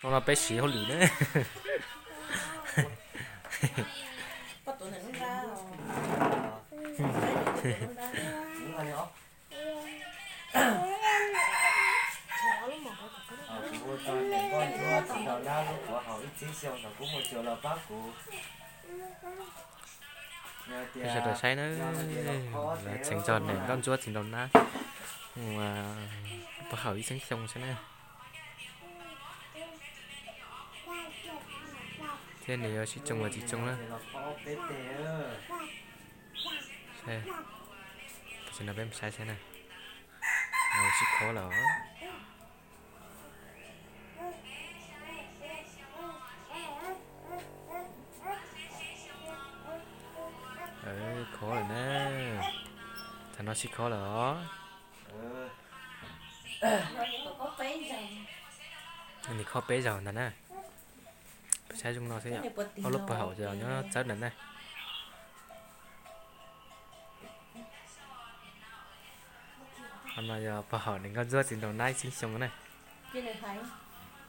Hnub no peb siv hauj lwm na. Peb sawv daws saib na, lawv txheem txog niam nkauj ntsuab txiv nraug nab, pov haum ib txhiab xyoo xwb na. Thiab nws yuav sib tsoo los tsis tsoo na. Tam sim no peb mus saib saib na. Nws sib khov lawm. Khov lawm na. Tam no sib khov lawm os. Nws khov peb zaug ntag na. Saib zoo no xwb yom, ob lub pov haum nyob txawb ntawm na. Qhov no yog pov haum niam nkauj ntsuab txiv nraug nab ib txhiab xyoo na.